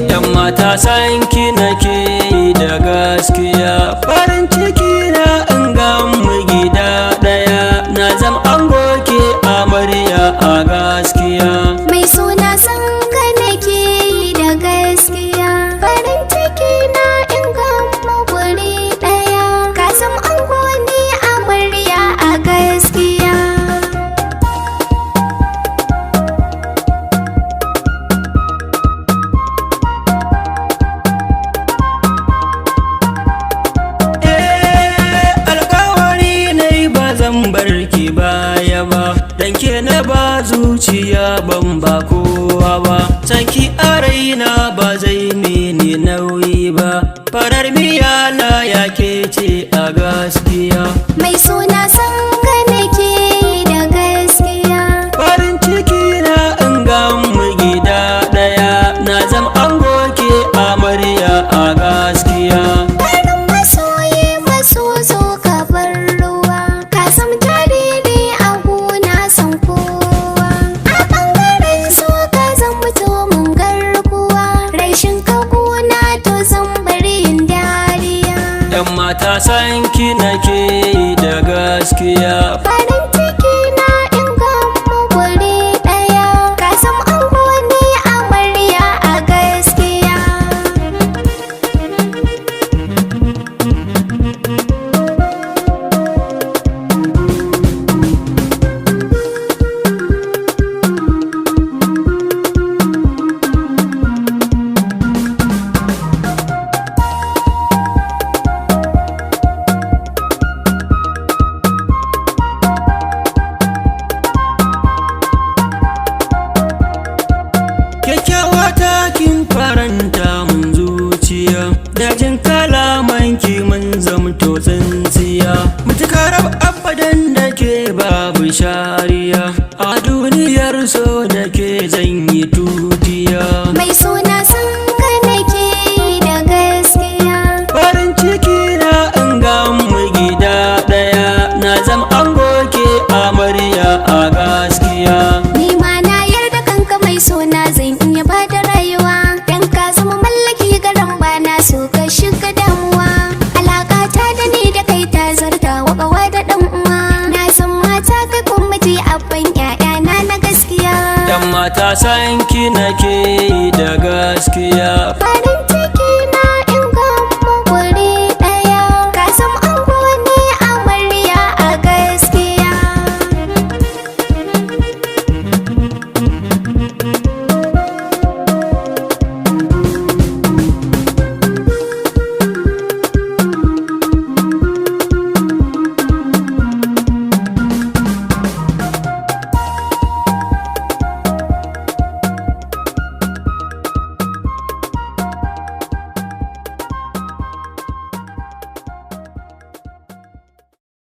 Yan mata san ki nake da gaskiya. Farin ciki na in ga mu gida daya. Na zam ango ke amarya a gaskiya. Mai suna san ka nake yi da gaskiya. Farin ciki na in gama guri ɗaya. Ka san ango ni amarya a gaskiya. Eh, alkawari na yi ba zan bar ki baya ba. Dan ke na ba zuciya ban ba kowa ba. Sanki a raina ba zai mini nauyi ba. Farar miya na ya ke ce a gaskiya. Mai suna san ka nake yi da gaskiya. Farin ciki na in ga mu gida daya. Na zam ango ke amarya a gaskiya. Farin masoyi maso zo ka bar ruwa. Ka san jariri a gona san kowa. A ɓangaren so ka zan mutu mun garkuwa. Rashin ka gona to zan bari yin dariya. Yan mata san ki nake da gaskiya. Farin ciki na in gama guri ɗaya. Ka san ango ni amarya a gaskiya. Kyakkyawa takin faranta mun zuciya. Dajin kalamanki mun zamto tsintsiya. Mutukarar abadan da ke babu shariya. A duniyar so da ke zan yi tutiya.